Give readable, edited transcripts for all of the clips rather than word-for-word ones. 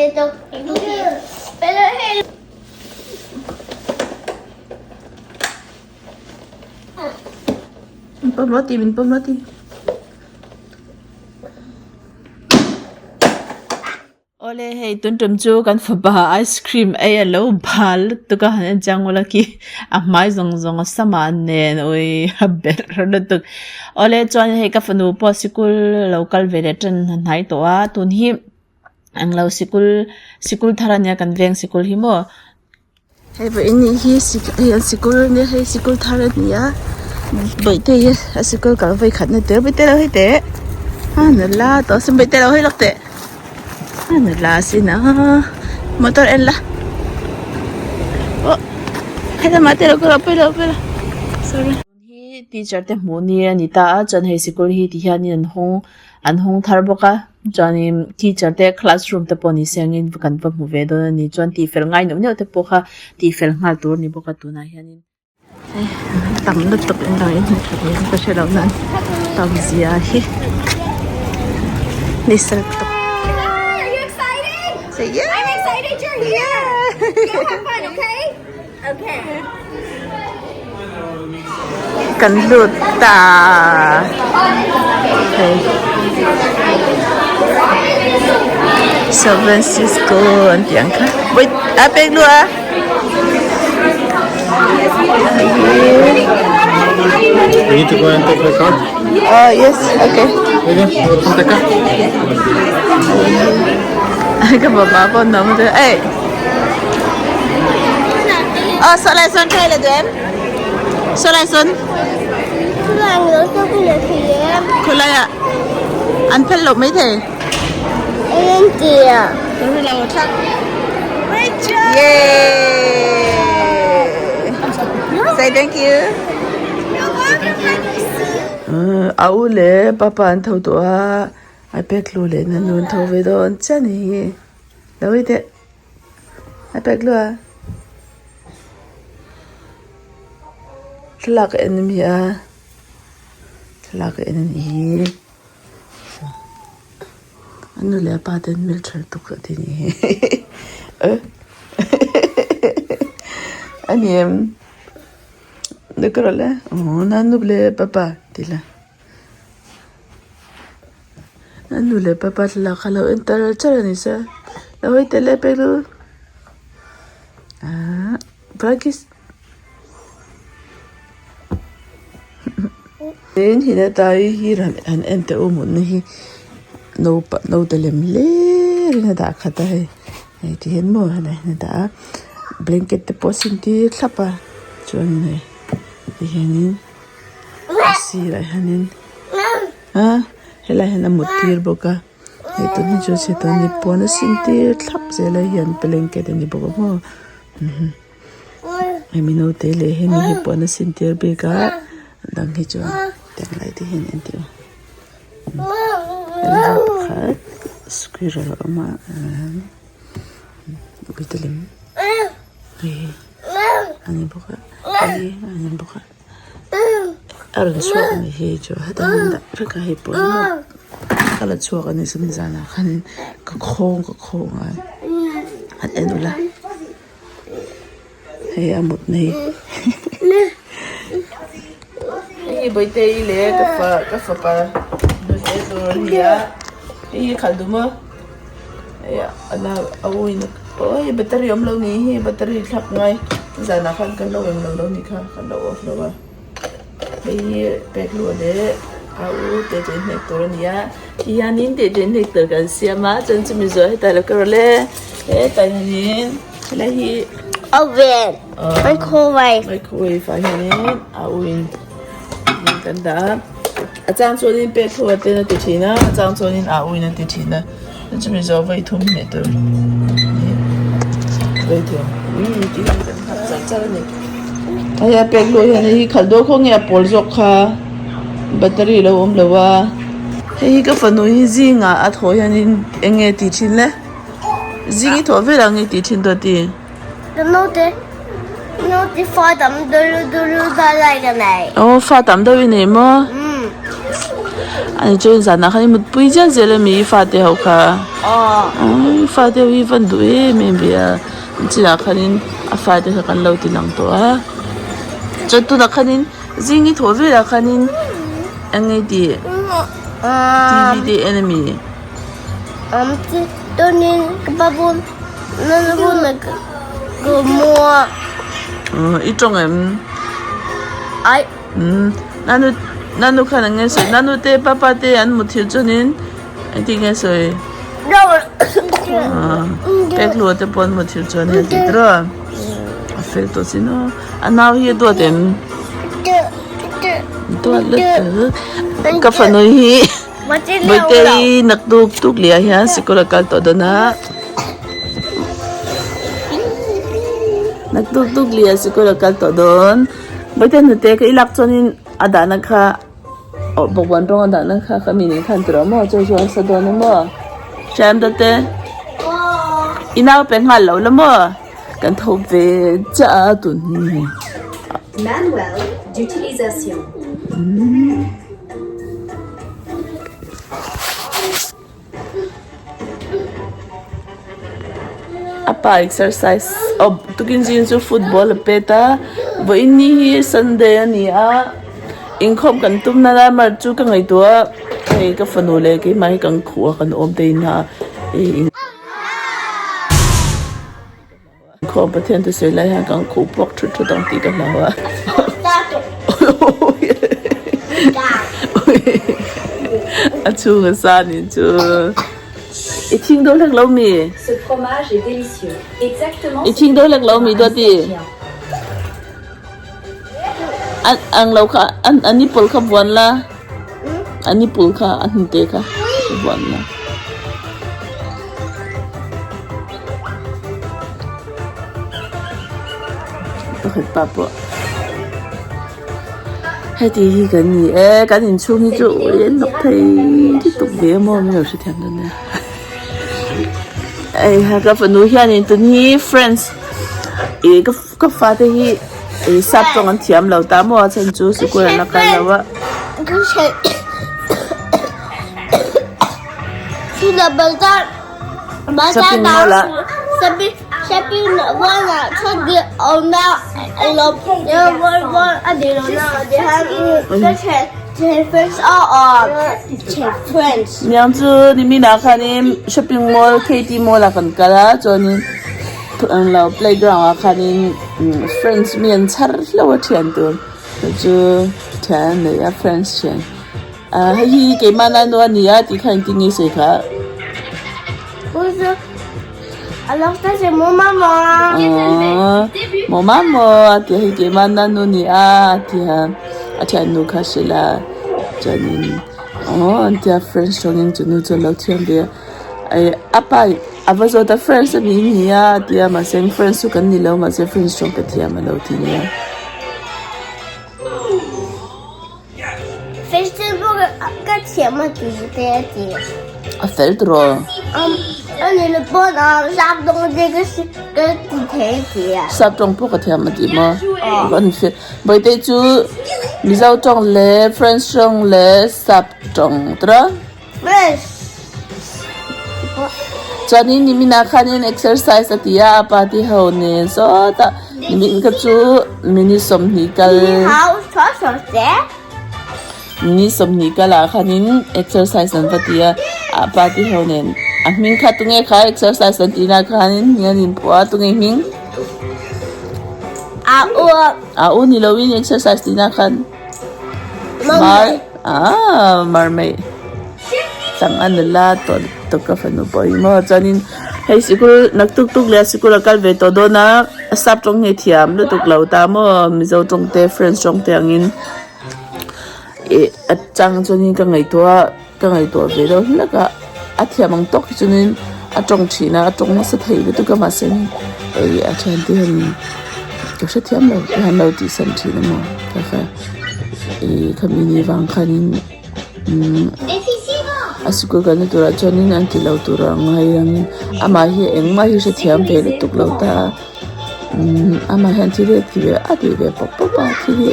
Min pawm rawh ti min pawm rawh ti. Awle hei tun tum chu kan fapa ice cream ei a lo bal lutuk a han en chiang ula khi a hmai zawng zawng a sama nen ui a berh lutuk. Awle chuan hei ka fanu pawh sikul lo kal ve leh tan a hnai tawh a tun hi englo sikul sikul thar ania kan veng sikul hi maw. Hei vawiin ni hi hei an sikul ania hei sikul thar a ni a bawihte hi a sikul kal vawi khat na tel bawihte lo hei teh a nula tawh sin bawihte lo hawi lawk teh a nula sin a motor en la aw helamah te lo kal a pawi lo pawi lo sorry. Hi teacher te hmuh ni a ni ta a chuan hei sikul hi ti hianin an hawng an hawng thar bawk a chuanin teacher te classroom te pawh ni se angin kan va hmu ve dawn a ni chuan tih fel ngai neuh neuh te pawh kha tih fel nghal tur a ni bawk a tunah hianin tam lutuk englo in hmu thei ang ka hre lo nan tam zia hi ni sel tawp. Say yeah! I'm excited you're here! Go have fun, okay? Okay. Kan lut ta hei San Francisco an tih ang kha wait a pek luh a We need to go and take the car. Oh yes okay Take car. Ka baba pawh nuam a ei Ờ, sợ lại Xuân chơi là tụi em Sợ lại Xuân Khôi lại ạ Ăn phân lộp mấy thể Kìa. Yeah Say thank you A u leh papa an tho tawh a a pek hlu leh na nu an tho ve dawn chiah a ni hi lo i teh a pek hlu a thlalak a en ami a thlalak a en a ni hi a nu leh a pa te an hmeltha lutuk a ti a ni hi a ni em nu leh papa tih la. A nu leh pa pa thlalak kha lo en tar char a ni se lo hawi tel leh pek lu ahh practice tin hina tai hi han en teh u mutna hi naupa naute lem hlir in a dah khat a hei hei ti hian maw helai hian a dah a blanket te pawh a sin tir thlap a chuanin hei ti hianin a sirah hianin a helai hian a mut tir bawk a hei tun hi chu chhete a ni puan a sin tir thlap zel a hei an blanket a ni bawk a maw hemi naute leh hemi hi puan a sin tir bik a a dang hi chuan tiang lai te hian entir pakhat squirrel a awm a uite lem hei hi a ni bawk a hei hi a ni bawk a. A rawn chhuak a ni hi chu heta hian dah vek a hei pawh hi maw ka la chhuak a ni chu nizanah khanin ka khawng ka khawng a han en ula hei a mut na hi hei bawihte i leh ka fa ka fapa hnute tur a ni a hei hi khalh duh maw hei a nau a u in aw hei battery awm lo ni hi battery thlak ngai zanah khan kan lo englo lo ni kha kan lo off lo a hei hi pek luh leh a u te chu inhnek tur a ni a ti hianin tih chu inhnek tur kan siam a chuan chumi zawh hetah lo ka rawlh e hetah hianin helai hi Oven microwave microwave ah hianin a u in kan dah a a chang chuanin pek luh ten a ti thin a a chang chuanin a u in a ti thin a. Chumi zawh vawi thum hmeh tur vawi thum ui tih hi kan nghak char char a ni hei a pek luh hian hei hi khalh dawn khaw nge a pawl zawk kha battery lo awm lo a hei hi ka fanu hi zingah a thaw hianin eng nge tih thin le zing i thawh vel ang i tih thin tawh ti. Naute naute fa tam deuh deuh deuh lai ka nei. Aw fa tam deuh i nei maw? Ani chuan zanah khan i mutpui ziah zel a mi i fate ho kha i fate ho hi van duh em em ve a chinah khanin a fate kha kan lo ti lang tawh a chuan tunah khanin zing i thawh velah khanin eng nge tih T V te en a mi. I tawng em? Umm nanu nanu khan eng nge sawi nanu te papa te an mut thil chuanin engtin nge sawi aaa pekhlua te pawh an mut thil chuan a ti tawh a a fel tawh si maw a nau hi a duat em duat lutuk ka fanu hi Bawihtei naktuk tuk leh ah hian sikul a kal tawh dawn a. Naktuk tuk leh ah sikul a kal tawh dawn. Bawihtei hnute ka i lak chuanin a dahna kha aw bawkbawn rawng a dahna kha ka mi nen khan ti rawh maw chu chu a sa dawn a maw. Hriam dawt e i nau pe nghal lo la maw kan tho ve chiah a tun hi. Manuel d'utilisation. A pa exercise aw tukin zing chu football a pet a vawiin ni hi sunday a ni a inkhawm kan tum na lai mar chu ka ngaihtuah a hei ka fanu leh keimah hi kan khuh a kan awm te in a ih Inkhawm Pathian te sawi lai hian kan khuh puak thut thut ang tih ka hlau a. A chhung a sa nih chu. I thing deuh hlek lo mi? I thing deuh hlek lo mi Duati? An ang lo kha an a nipple kha vuan la. A nipple kha a hnute kha vuan la. Pakhat pa pawh heti hi kan ni e kan inchhung hi chu ui an nawk thei lutuk ve a maw min lo hrethiam dawn nia heiha ka fanu hianin tun hi friends ih ka Ka fate hi ih sap tawng an thiam lo ta maw a chhan chu sikul an la kal lo a. Shopping mall ah. Niang chu nimin ah khanin shopping mall K T mall ah kan kal a chuanin. Ang lo playground ah khanin friends mi an chhar hlauh a thian tur chu chu thian a nei a friends thian ah hei hi keimah na nu a ni a tih kha engtin nge sawi kha aww maw mamaw a ti a hei keimah na nu a ni a a ti a a thiannu kha a hrilh a chuanin aww an tia friends tawngin chu nu chu a lo thiam ve a. A pa a va zawt a friends a ni ni a a ti a mahse friends chu kan ni lo mahse friends tawng ka thiam a lo ti nia. Ka thiam a ti te a ti. A fel tawh. A ni lo pawn a sap tawng te ka ka ti thei a ti a. Sap tawng pawh ka thiam a ti maw? An fel. Bawihte chu Mizo tawng leh French tawng leh sap tawng tawh. Chuanin niminah khanin exercise a ti a a party ho nen sawtah nimin kha chu minute 20 kal minute 20 kal ah khanin exercise an va ti a a party ho nen a hming kha tunge kha exercise an tih nah khanin hming an inphuah a tunge hming a u ni loin exercise tih nah khan. Mar ah marmei chang a nula tawh tawh ka fanu pawh hi maw chuanin hei sikul naktuk tuk leh sikul a kal ve tawh dawn a sap tawng hi a thiam lutuk lo ta maw mizo tawng te french tawng te angin ih a chang chuanin ka ngaihtuah a ka ngaihtuah ve deuh hlek a a thiam ang tawk hi chuanin a tawng thin a a tawng nasa thei lutuk a mahse hei a thiante hian ka hrethiam lo te hian lo tih san thin a maw kha kha ih khami ni vang khanin umm a sikul kalna turah chuanin an ti lo tur a ngai ang amah hi engmah hi hrethiam ve lutuk lo ta a umm amah hian thil hi a ti ve a ti ve pawp pawp a thil hi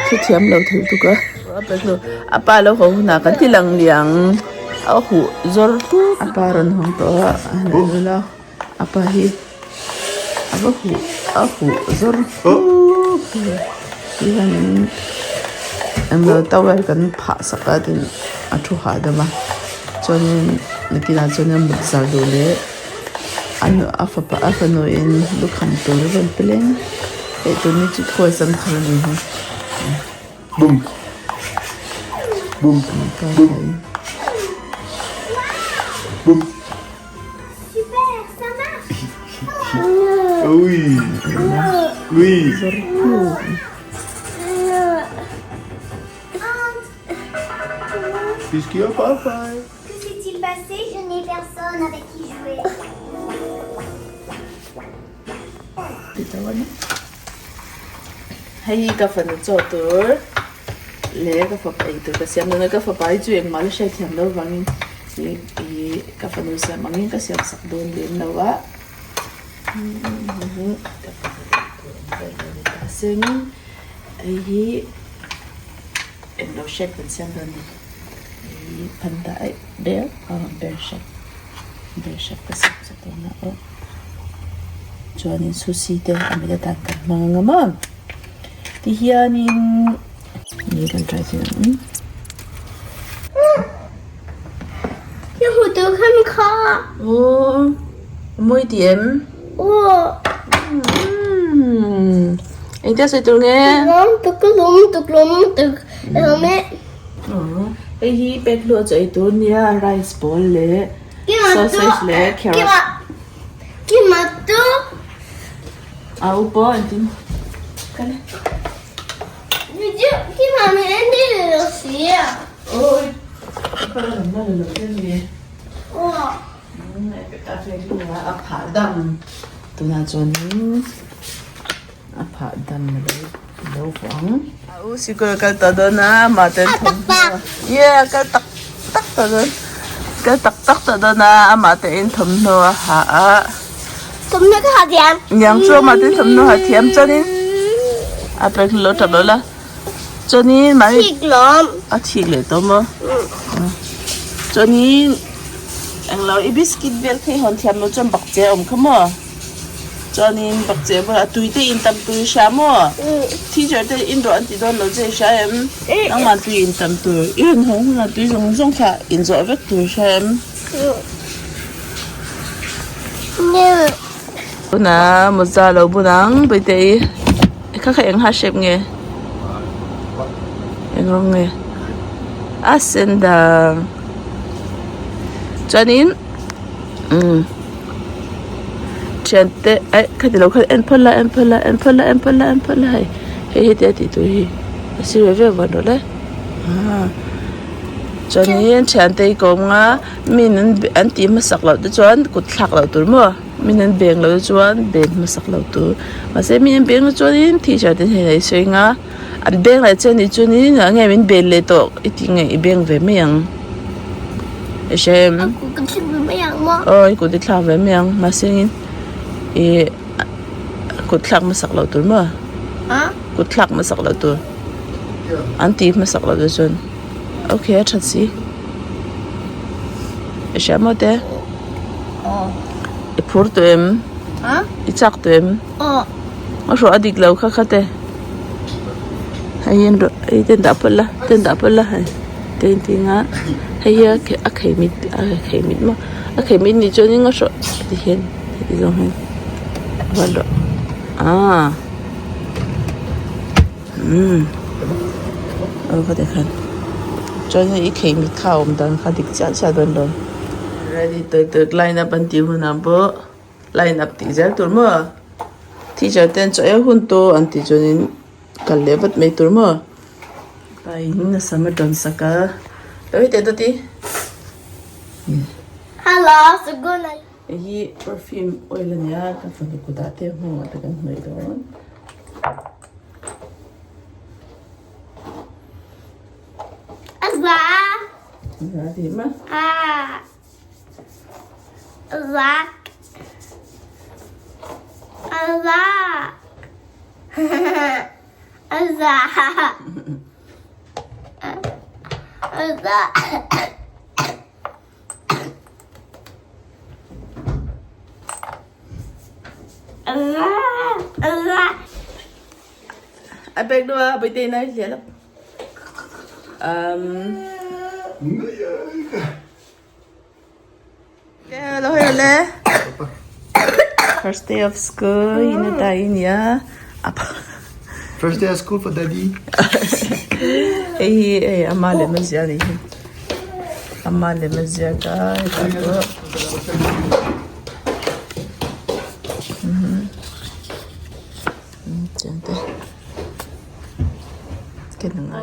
hrethiam lo thei lutuk a. A pa lo haw hunah kan ti lang liang a huh zawr tut a pa rawn hawng tawh a a han en ula a pa hi a va huh a huh zawr tut ti hianin englo towel kan phah sak a tin a thu hahdam a chuanin nakinah chuanin a mut zar duh leh. A fapa a fanu in lukham tur a rawn pe leng a hei tun hi chu khawi sam thar a ni hi. Bum bum bum bum ui ui. Que s'est-il passé? Je n'ai personne avec qui jouer. Hei hi ka fanu chaw tur leh ka fapa ei tur ka siam dawn a, ka fapa hi chu engmah la hriatthiam loh vangin ih ka fanu siam angin ka siam sak dawn lem lo a, ka fanu ei tur ang vel a ni ta sengin hei hi englo hriat kan siam dawn a ni. Ih panda aih ber a ber hrat ber hrat ka siam sak dawn a aw chuanin sushi te a mit atan kan hmang ang a maw tihianin ni kan try thei ang. Ka hmu tur khan kha. Aw a mawi tih em? Aw. Engtia sawi tur nge? Lawm tuk ka lawm tuk lawm tuk lawm e. Hei hi pek hluah chu ei tur nia rice ball leh sausage leh carrot. Kima tu. A u pawh engtin kal e. Kima min en dil lo sia. Oi. Ka la lam la lo te ni. Aw. A phah dam tunah chuanin a phah dam lo lo vang. A u sikul a kal tawh dawn a amah ten thawmhnaw yeah a kal tak tak tawh dawn kal tak tak tawh dawn a amah te in thawmhnaw a ha a. Thawmhnaw ka ha thiam. Niang chu amah ten thawmhnaw ha thiam chuanin a pek lo tap lo la. Chuanin mahni Thik lawm. A thik leh tawh maw? Chuanin englo i biscuit vel kha i hawn thiam lo chuan bakcheh a awm kha maw? Chuanin bakcheh bulah tui te in tam tur i hria maw? Teacher te in rawh an ti dawn lo che i hria em? Nangmah tui in tam tur i rawn hawng hunah tui zawng zawng kha in zawh vek tur i hria em? Tunah mawza lo bun ang Bawihtei kha kha eng ha shape nge eng rawng nge a sen dang chuanin umm thiante aih khati lo khan en phawt la en phawt la en phawt la en phawt la en phawt la hei hei heti a tih tur hi a sir ve ve vawn rawh le ah chuanin thiante hi ka awm ang a mi an an tih hmasak loh te chuan kut thlak loh tur maw. Min an beng loh chuan beng hmasak loh tur mahse min an beng loh chuanin teacher te hnenah i sawi ang a an beng leh che anih chuanin ah nge min bel leh tawh i tih nge i beng ve mai ang i hre em aw i kut i thlak ve mai ang mahse engin ih kut thlak hmasak loh tur maw kut thlak hmasak loh tur an tih hmasak loh te chuan okay a that si i hria maw te. I phur tawh em? I chak tawh em? A hrawh a dik lo kha kha te. Hei hi an rawh hei ten dah pawlh la ten dah pawlh la hei ten ting a hei hi a khei mit a khei mit maw a khei mit nih chuanin a hrawh ti hian heti zawng hian a rawh aaa umm aw khati khan chuan hei i khei mit kha a awm dan kha dik chiah chiah dawn lo ready tawk tawk line up an tih hunah pawh line up tih zel tur maw teacher ten chaw eu hun tawh an tih chuanin kal leh vat mai tur maw pain a sam a tawn sak a lo hi teh dawt i hello suguna hei hi perfume oil a nia ka fanu kutah te nghawngah te kan hnawih dawn. A za. Za tih ma. A. Za. A za. A za. A. A pek deuh a, Bawihtei nai hliah lo. Um. Hello, hello. First day of school, ina tayo niya. Apa. First day of school for daddy. Hei hi hei ama lem a ziah anih hi. Ama lem a ziak a hetah pawh.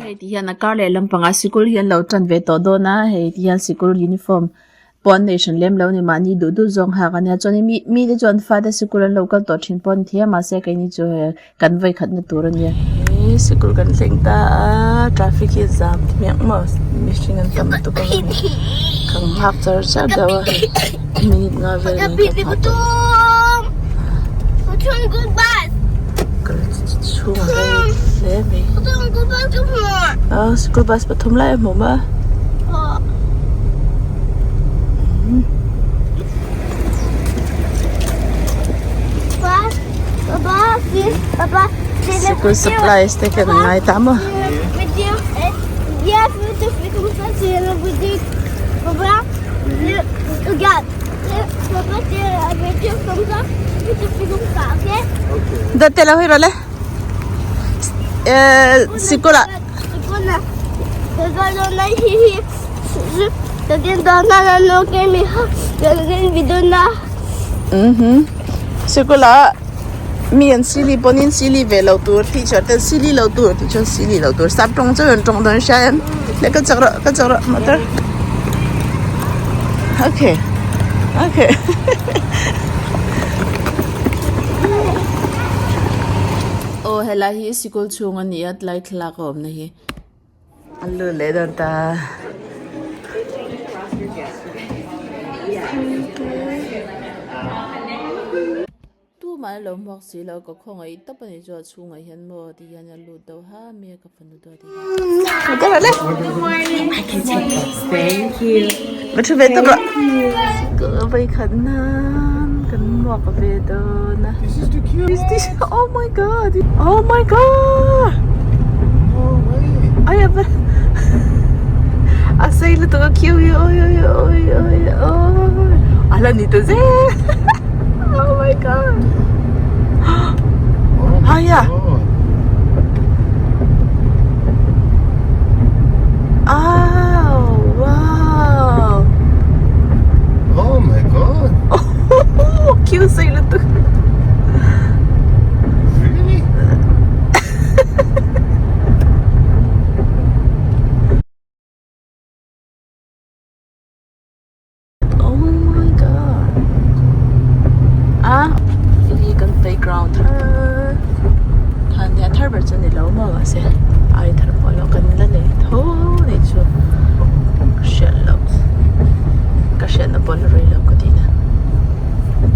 Hei ti hian a kar leh lampangah sikul hi an lo tan ve tawh dawn a hei ti hian sikul uniform pawh an nei hran lem lo a ni mahni duh duh zawng hak a nia chuanin mi mite chuan fate sikul an lo kal tawh thin pawh a ni thei a mahse keini chu hei kan vawi khatna tur a nia. Hei sikul kan thleng ta a traffic hi zam hmiah maw mihring an tam lutuk a kan nghak char char deuh a hei minute nga vel in kan nghah tawh kal chhung a rei hle mai ah school bus pathum lai a hmu a. Sikul supplies te kan ngai ta maw. Date lo hi rawh le. Sikul ah. Sikul ah mi an sili pawn in sili ve lo tur teacher ten sili lo tur tih chuan sili lo tur sap tawng chauh in tawng dawn hria em le ka chak rawh ka chak rawh motor okay okay aw helai hi sikul chhung a ni a tilai thlalak a awmna hi. A lut leh dawn ta. Tumah a lo hmuak si lo ka khawngaih tawp a ni chu a chhungah hian maw ti hian a lut deuh ha mai a ka fanu duat hi. Va thu ve tawp rawh. Ka vawikhat nan kan hmuak ve dawn a. Oh my god. Oh my god. Ai a a sei lutuk a khiu hi oi oi oi oi oi. A la ni ta zel. Oh my god. Ai a. Oh wow. Oh my god. Oh, khiu sei lutuk. Really? Oh my god. Ah, hi kan playground thar kha nia thar ber chu a ni lo maw mahse ai thar pawh lo kan la nei tho nei chu ka hriat loh ka hriatna pawh la rei lo ka tih na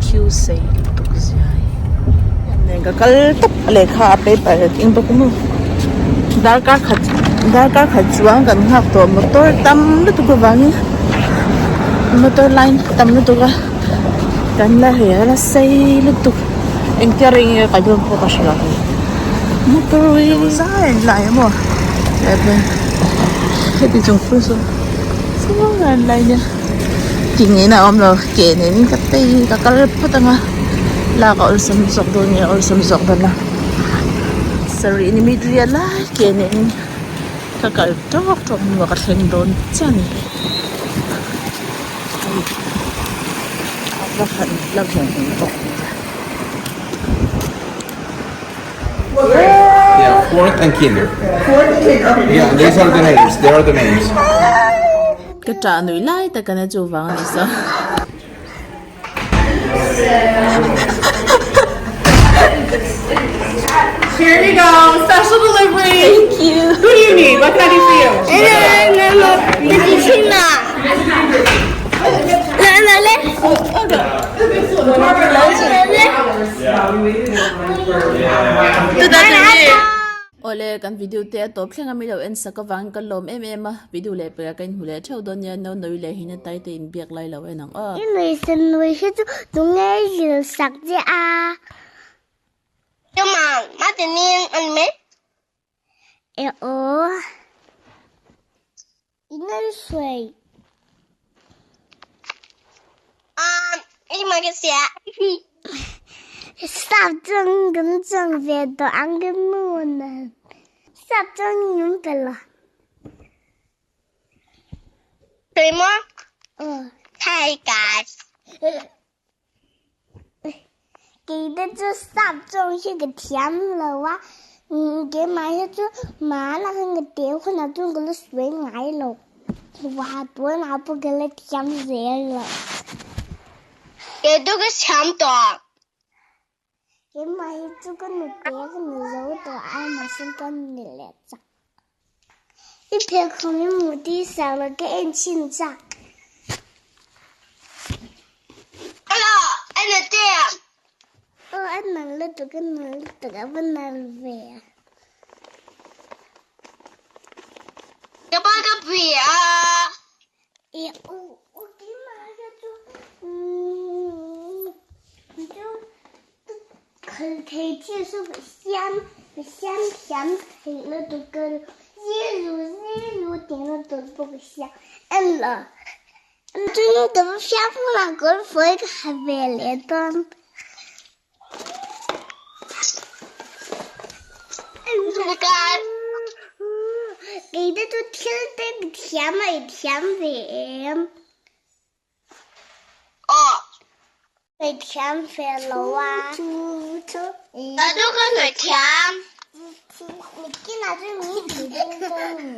thil sei lutuk zia hi nen ka kal tawp a lehkha a paper a keng bawk a maw darkar khat darkar khat chuang kan nghak tawh motor tam lutuk avangin motor line tam lutuk a kan la hei a la sei lutuk engtia rei nge ka dawn pawh ka hre lo motor hi zai an lai a maw heti chung phur sawn zai an lai nia ti ngeiin a awm lo ke nen in ka tei ka kal phawt ang a lak a awlsam zawk dawn nge awlsam zawk dawn a sarih ni mit riat lai ke nen in ka kal tawk tawk hnuah ka thleng dawn chiah a ni a va han la vawng bawk. Yeah, fourth and kinder. Fourth and kinder. Yeah, these are the names. They are the names. Ka ṭah nuih lai tak a nia chuvang a ni saw. Here we go. Special delivery. Thank you. Who do you need? What can I do for you? Awle, kan video te a tawp thleng a mi lo en sak avangin ka lawm em em a, video leh pekah ka inhmu leh theuh dawn nia, no nawi leh hina tai te inbiak lai lo en ang aw. I nuihsan nui hi chu tunge zil sak che a? E aw. I nui suai. Sap chuan kan chuang ve tawh ang ka nu nen. Sap chuan min pe lo. Hi guys. Keite chu sap chuang hi ka thiam lo a, keimah hi chu mahna khan ka tel hunah chuan ka la sawi ngai lo, wa tunah pawh ka la thiam zel lo. Kei chu ka thiam tawh. Keimah hi chu ka nute ka ni zo tawh a, mahse ka ni leh chak. I pheikhawm i hmuh tih sang lo ka en chhin chak. Hello, en a che. Aw a nal lutuk a nal lutuk a va nal ve a. Ka pa ka pui a. E u u keimah hi chu chu khal thei chi chu ka siam ka siam thiam thei lutuk ka ziru ziru tih lutuk pawh ka siam en lo chuan ka va fiam hunah kawr fawi ka ha ve leh dawn. Keite chu thil te ka thiam a i thiam ve em? Aw. Ka thiam ve lo a. Ka chu ka sawi thiam. Nikinah chu min ti ding dawn ni.